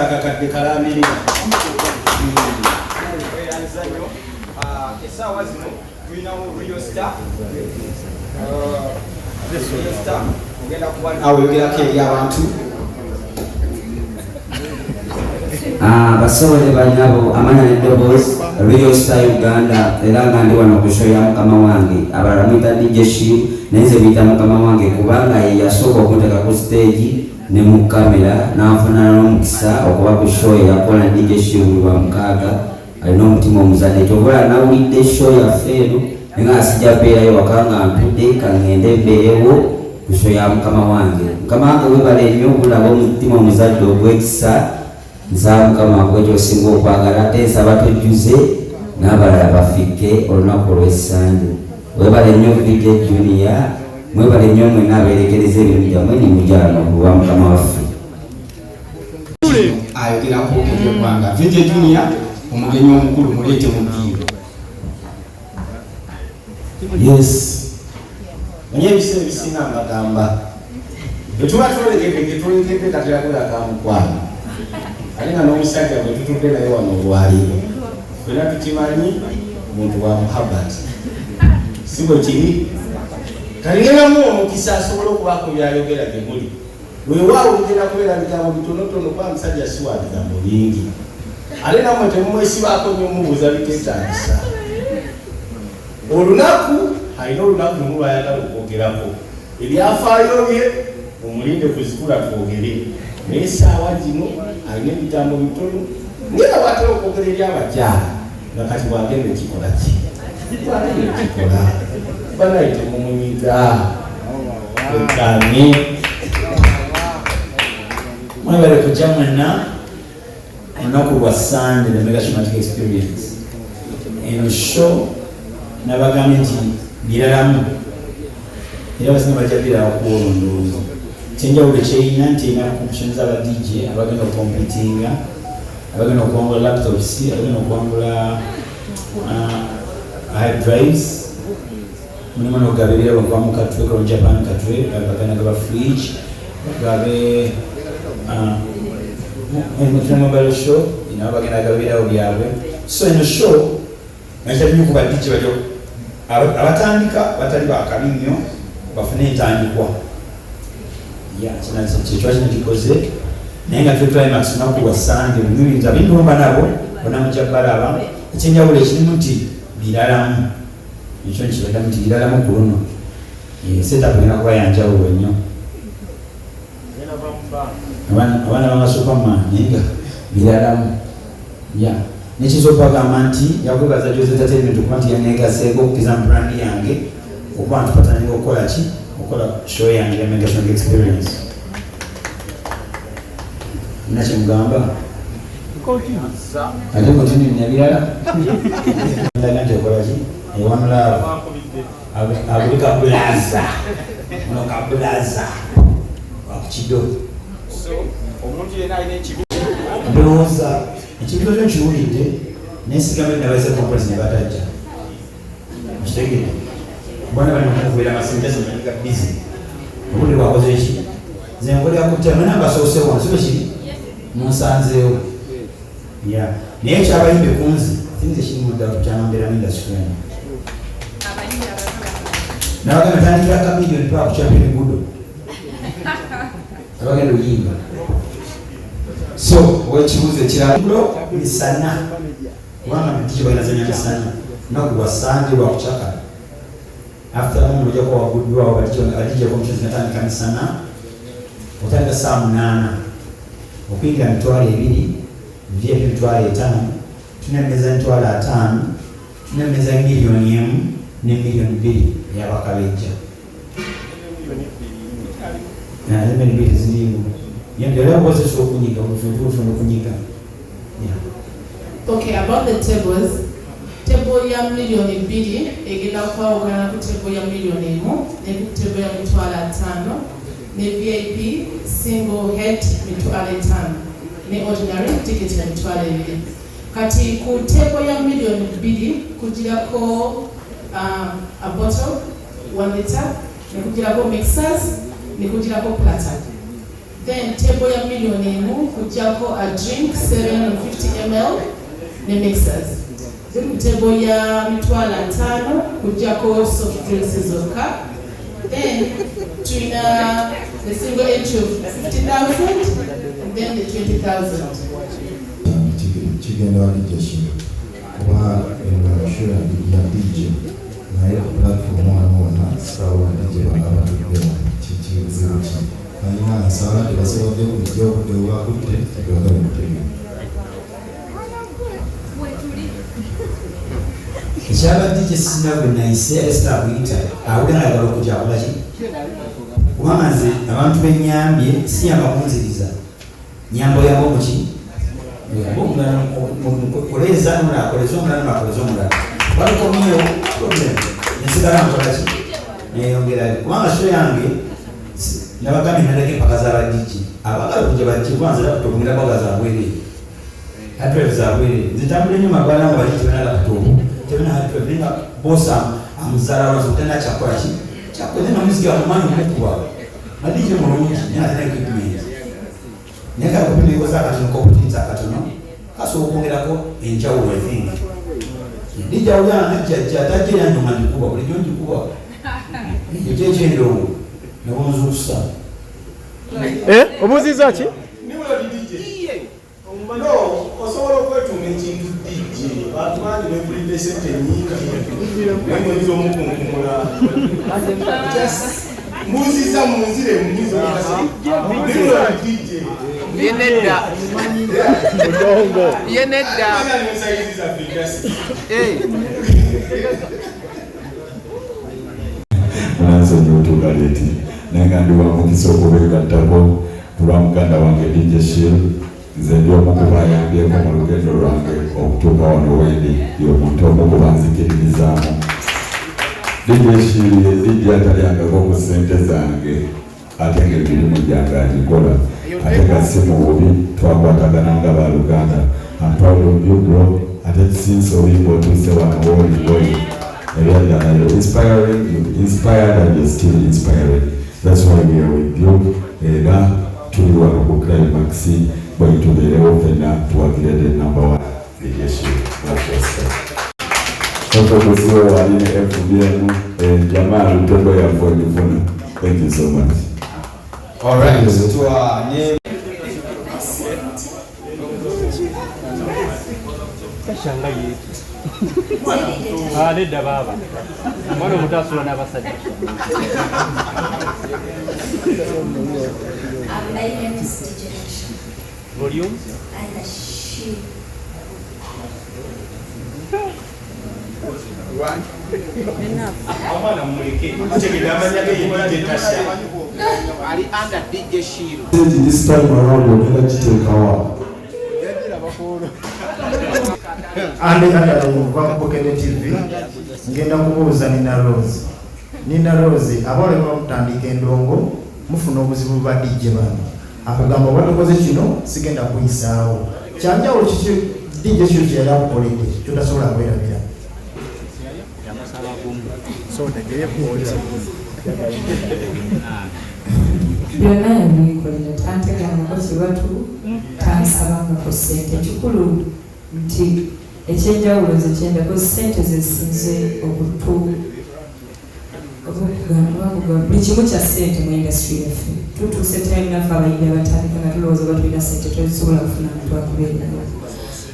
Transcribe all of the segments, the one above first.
Akakadde kalambirira. Tweyanza nnyo. Essaawa zino tulinawo Real Star. Real Star ogenda kuba awo oyogerako eri abantu. Bassebo ne bannyabo, amanya n'eddoboozi Real Star Uganda, era nga ndi wano ku show ya mukama wange. Abalala muyita DJ Shiu, naye nze muyita mukama wange kubanga ye yasooka okunteeka ku stage ne mu kamera n'anfuna n'omukisa okuba ku show eyakola DJ Shiu buli lwa mukaaga. Alina omutima omuzadde, kyova nawulidde show yaffe eno naye nga sijja beerayo waka nga ntudde, kaŋŋende mbeerewo ku show ya mukama wange. Mukama wange, webale nnyo okulaba omutima omuzadde ogw'ekisa. Nsaba Mukama akuwe ky'osinga okwagala, ate nsaba tojjuze n'abalala bafikke olunaku olw'Essande. Webale nnyo VJ Junior, mwebale nnyo mwenna abeerekereza ebintu byammwe ne mujja wano ku lwa mukama waffe. Ayogerako eri eggwanga. VJ Junior, omugenyi omukulu muleete mu ddiiro. Yes, manye ebiseera ebisinga mbagamba bwe tuba twolekedde gye twolekedde katera kweraga mukwano, ate nga n'omusajja bwe tutudde naye wano olwaleero fena tukimanyi muntu wa muhabbat, si bwe kiri? Kalingenamu omukisa asobole okubaako byayogera gye muli. Weewaawo bigenda kubeera bigambo bitonotono kuba musajja si wa bigambo bingi, ate nammwe temumwesibaako nnyo mubuuza biteetaagisa. Olunaku alina olunaku lumu lwayagala okwogerako ebyafaayo bye, mumulinde kuzikula twogere naye. Essaawa gino alina ebigambo bitono, naye nga bwatera okwogera eri abakyala nga kati bwagenda ekikola ki, bwagenda ekikola banaye temumunyiga ekani. Mwebale kujja mwenna olunaku lwa Sunday, the Mega Showmatic Experience. Eno show nabagambye nti biralamu, era basinga bajja biraba ku olwo. Ndowooza kyenjawulo kyeyina nti erina competition z'aba DJ abagenda okucompetinga, abagenda okuwangula laptops, abagenda okuwangula hard drives. Mulimu nokugaba ebirabo okuva mu Katwe from Japan. Katwe bagenda gaba fridge, bagabe mutuna mobile show, nabo bagenda gaba ebirabo byabwe. So eno show nakita nnyo ku ba DJ bajo abatandika, batali bakabi nnyo, bafune entandikwa. Kyekyo kino kikoze, naye nga tuli climax lunaku lwa Sande. Mulimu ebintu abindumba nabo bonna mujja balaba. Ekyenjawulo ekirimu nti biralamu, ekyo nkibaddamu nti biralamu ku luno. Setup egenda kuba yanjawulo nnyo. Abaana banga Superman, naye nga biralamu ya nekiyinza okubagamba nti yakwebaza Jose Entertainment okuba nti yaneegaseeko okukiza mu brand yange, okuba nti patandika okukola ki, okukola show yange ya Mega Showmatic Experience. Nakyemugamba ate continue nabirala ndaga nti okola ki. One love aguli kabulaza ono, kabulaza wakukido. So omuntu yenna alina ekibuzo. Ndowooza ekintu ekyo nkiwulidde, naye sigambe nabaze conference ne batajja. Okitegedde? Bona bali mukubira amasimu, jasomanika busy, obudde bwakoze ki. Nze nkolera ku ttama namba, soosewo nsi bwe kiri munsanzeewo ya, naye ekyabayimbi ku nze sinze kiri mudda kukyamambeeramu industry eno. Nabagamba tandikira Kamiliyoni paka ku Champion Gudo abagenda oyimba. So owekibuuzo ekirala? Gulo misana, kubanga DJ bagenazanya misana lunaku lwa Sande lwa kucakala. Afternoon ojja kuba waguddwawo. Ba DJ competition zinatandika misana, otandika saa 8. Okuyingira 20,000, VIP 50,000. Tulina emmeeza 50,000, tulina emmeeza 1 million ne 2 million eyabakabejja. 2 million ziriiwo era okozesa okunyiga obufuntuufu n'okunyiga. Yeah. Okay, about the tables. Table ya 2 million egenda kwawukana ku table ya 1 million ne ku table ya 50,000, ne VIP single head 50,000, ne ordinary ticket ya 20,000. Kati ku table ya 2 million kugirako a bottle 1 liter, ne kugirako mixers, ne kugirako platter. Then table ya 1 million kujjako a drink 750 ml ne mixers. Then ku table ya 500,000 kujjako soft drinks zokka. Then tulina the single entry of 50,000 and then the 20,000. Kigenda wa DJ Shiro, kuba eno show ya DJ, naye ku platform wano wonna sitawona DJ bana batudde wano. Kikibuzibu ki? Balina nsala, tebasobodde kujja, obudde bwakutte, tebagala kutegeka. Ekyaba DJ sina gwe nayise ate sitakuyita awulira nga ayagala okujja akola ki, kubanga nze abantu benyambye siyamba kunziriza nyambo yabo muki omulala koleza nomulala akoleza omulala nomulala akoleza omulala walikomyewo problem nesigala nkola ki neyongerayo, kubanga show yange nabagambye naleka empaka z'aba DJ abagala okujja bajje, kuba nze laptop ngenda kwaga zabwerere, hard drive zabwerere. Nze ntambula ennyo magwala nga bali tebana laptop, tebana hard drive, naye nga boss amuzaala lwazo tena kyakola ki kyakoze na muziki amumanyi omukuba nga DJ mulungi, naye nga talina equipment, naye kale kupimikoza akatono kokutinza akatono kasobola okwongerako enjawulo. I think DJ awulira nga jjajja atajja era ndonga ngikuba bulijjo ngikuba ekyo kyekyendongo nebunzuukusa. Obuuziza ki? No, osobola okwetuuma ekintu DJ, bantu bangi begulidde sente nyingi, naye muyinza omukunkumula. Mbuuziza munzire muyinza DJ. Ye nedda. Ye nedda. Nsayizi zaffe just. Munansonyiwa otuuka late, naye nga ndi wa mukisa okubeegattako ku lwa muganda wange DJ Shil. Nze ndi omu ku bayambyeko mu lugendo lwange okutuuka wano wendi, y'omuntu omu ku banzikiririzaamu. DJ Shil ye DJ atalyangako ku ssente zange, ate ng'emirimu gyange agikola, ate nga si mu bubi, twakwatagana nga baluganda. I'm proud of you, bro. Ate since oluyimba otuuse wano wooli ngoli ebyaddala, you're inspiring, you inspired and you're still inspiring. That's why we are with you. Era tuli wano ku Climax bwe tubeerewo ffenna tuwagire the number one DJ Shil. Otokusiwe wali ne FBM jamaa lutego yaffe ogifuna. Thank you so much. All right, twa ne Kashanga yetu. Ah, nedda baaba. Omwana omuto asula n'abasajja. My name is DJ Tasha. Volume. And she. Omwana mumuleke, mutegedde amanya ge ye DJ Tasha. Ali under DJ Shiro. This time around ogenda kiteekawa? Ande andala kuva ku Bukedde TV, ngenda kubuuza Nina Rose. Nina Rose, abawala bwe mutandika endongo mufuna obuzibu bwa DJ bano, akugamba oba tokoze kino sigenda kuyisaawo. Kyanjawulo kiki DJ kyo kyeyali akukoledde kyotasobola kwerabira? Yamusaba gumu. Byonna yabinkolera, tantegangako kibatu, tansabangako ssente. Kikulu nti ekyenjawulo nze kyendako ssente zesinze okutu okugamba buli kimu kya ssente mu industry yaffe. Tutuuse time naffe abayimbi abatandika nga tulowooza oba tulina ssente tetusobola kufuna muntu akubeererawo.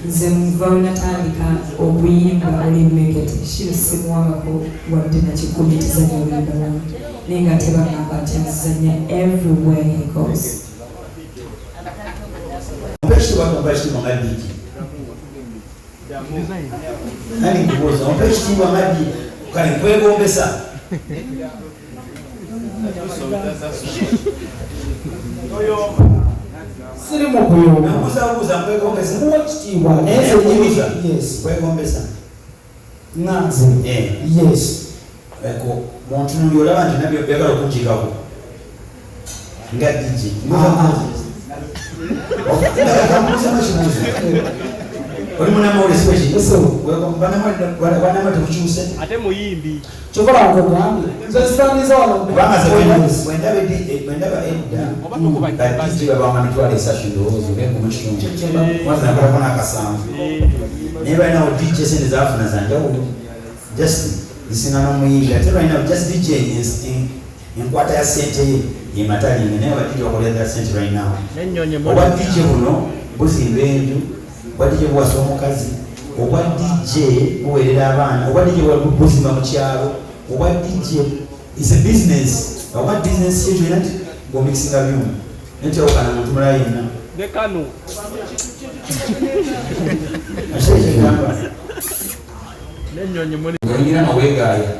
Nze muva we natandika okuyimba oli mmekete shiro simuwangako wadde nakikumi tizanya oluyimba lwange, naye nga tebagamba nti azanya everywhere he goes. Ompa ekitiibwa, tompa ekitiibwa nga DJ? Nani nkubuuza, ompa ekitiibwa nga DJ? Kale nkwegombesa. Siri mu kuyomba. Nabuuzabuuza, nkwegombesa. Nkuwa ekitiibwa naye nze Nkubuuza. Yes. Nkwegombesa. Nga nze? Eh. Yes. Eko bw'ontunuulira olaba nti nabyo byagala okunkiikako nga DJ? Ah, ah. Kambuuzamu ekibuuzo. Oli munamawulire siweki banamawulire temukyuse. Ate muyimbi. Kyokola nkugambye nze nsitangiza wano. Kubanga bwendaba edda ba DJ babanga 300,000 ndowooza oba 1.5, kwanza nakolako n'akasanvu, naye balinawo DJ sente zafuna zanjawulo, just zisinga n'omuyimbi. Ate balinawo just DJ enkwata ya sente ye yematalinga, naye aba DJ bakolera sente right now. N'ennyonyi. Obwa DJ buno buzimba enju, obwa DJ buwasa omukazi, obwa DJ buweerera abaana, obwa DJ buzimba mu kyalo. Obwa DJ is a business. Obwa business ye kyolina nti ng'omikisinga byuma naye tewukana muntu mulala yenna. Ne kano. Ate ekyegamba N'ennyonyi muli. Oyingira nga weegaaya.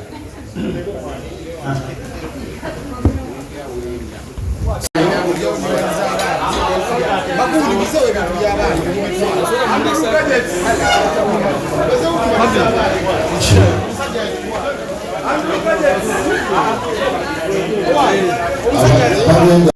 Bagenda.